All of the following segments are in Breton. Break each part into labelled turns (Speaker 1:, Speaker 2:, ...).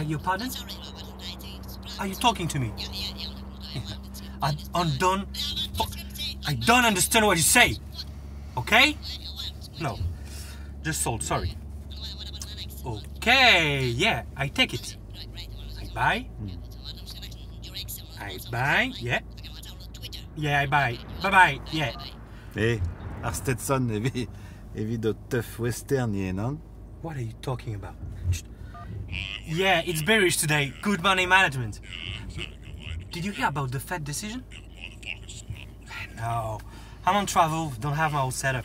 Speaker 1: Beg your pardon? Are you talking to me? I, I don't I don't understand what you say. Okay? No. Just sold, sorry. Okay, yeah, I take it. I buy. I buy, yeah. Yeah, I buy. Bye bye, yeah.
Speaker 2: Eh, ar Stetson evit, evit o teuf western ivez, nann?
Speaker 1: What are you talking about? Yeah, it's bearish today. Good money management. Did you hear about the Fed decision? No. I'm on travel, don't have my old setup.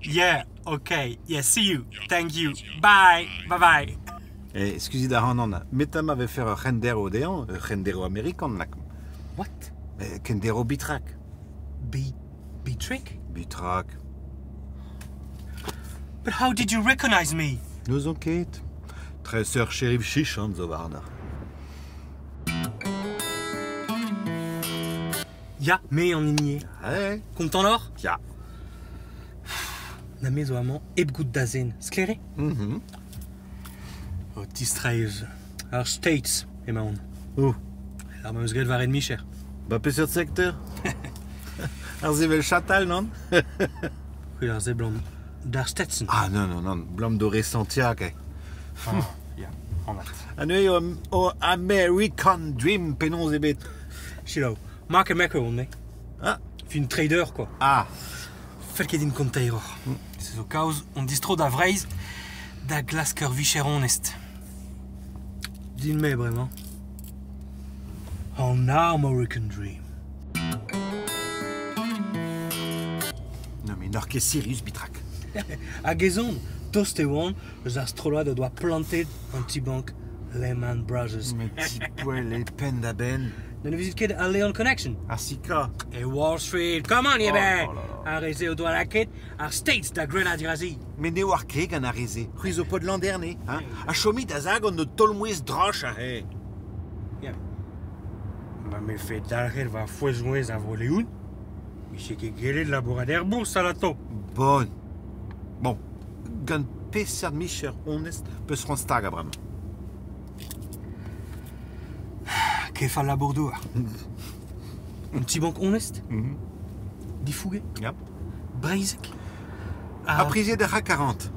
Speaker 1: Yeah, okay. Yeah, see you. Thank you. Bye. Bye bye.
Speaker 2: Eh, skuzit ac'hanon, met ma vefe ur c'henderv dezhañ, ur c'henderv amerikan, lakaomp.
Speaker 1: What?
Speaker 2: Eh, kenderv bitrak.
Speaker 1: Be Betrick?
Speaker 2: Bitrak.
Speaker 1: But how did you recognize me?
Speaker 2: N'ouzon ket. Tres ur sheriff chichant zo warnoc'h.
Speaker 1: Ya, me an hini eo.
Speaker 2: Hey.
Speaker 1: Kontant oc'h?
Speaker 2: Ya.
Speaker 1: Na me zo amañ hep goût da zen. Sklaer eo?
Speaker 2: Mm
Speaker 1: O tistreiñ eus ar States emaon.
Speaker 2: Oh.
Speaker 1: Ar ma eus graet war micher.
Speaker 2: Ba peseurt sekteur? Ar sevel chatal, nann?
Speaker 1: C'hwi ar seblant d'ar Stetson.
Speaker 2: Ah non, non, non, blam d'o re Santiago.
Speaker 1: Ah, ya, anat.
Speaker 2: Ha neuze eo o American Dream penaos eo bet?
Speaker 1: Selaou, Mark Maker on me.
Speaker 2: Ah.
Speaker 1: Fin trader, quoi.
Speaker 2: Ah.
Speaker 1: Fell ket din kontañ hiroc'h. Se zo kaoz on distro da Vreizh da glask ur vicher onest. Din-me bremañ. An American Dream.
Speaker 2: Non mais n'oc'h ket sirius, Bitrak.
Speaker 1: Hag ez on, tost e oan eus ar strollad o doa plantet an ti-bank Lehman Brothers.
Speaker 2: Met dipoell eo penn-da-benn.
Speaker 1: N'anavezit ket al Leon Connection?
Speaker 2: Ar Sika.
Speaker 1: E Wall Street, come on, ivez!
Speaker 2: Oh là là.
Speaker 1: Ar re-se o doa lakaet ar States da grenañ dirazi.
Speaker 2: Met ne oar ket gant ar re-se. C'hwi zo paotr Landerne, hein? Ha chomit a-zag gant ho taol-mouezh droch aze.
Speaker 1: Ya. Ma 'mefe dalc'het va fouez-mouezh a Vro-Leon, 'vije ket gellet labourat er bourzh alato.
Speaker 2: Bon. Bon, gant peseurt micher onest 'peus c'hoant stagañ bremañ?
Speaker 1: Kef al labour-douar. Un ti-bank onest? Difouge?
Speaker 2: Ya.
Speaker 1: Breizhek?
Speaker 2: Ha priziet ar c'h 40.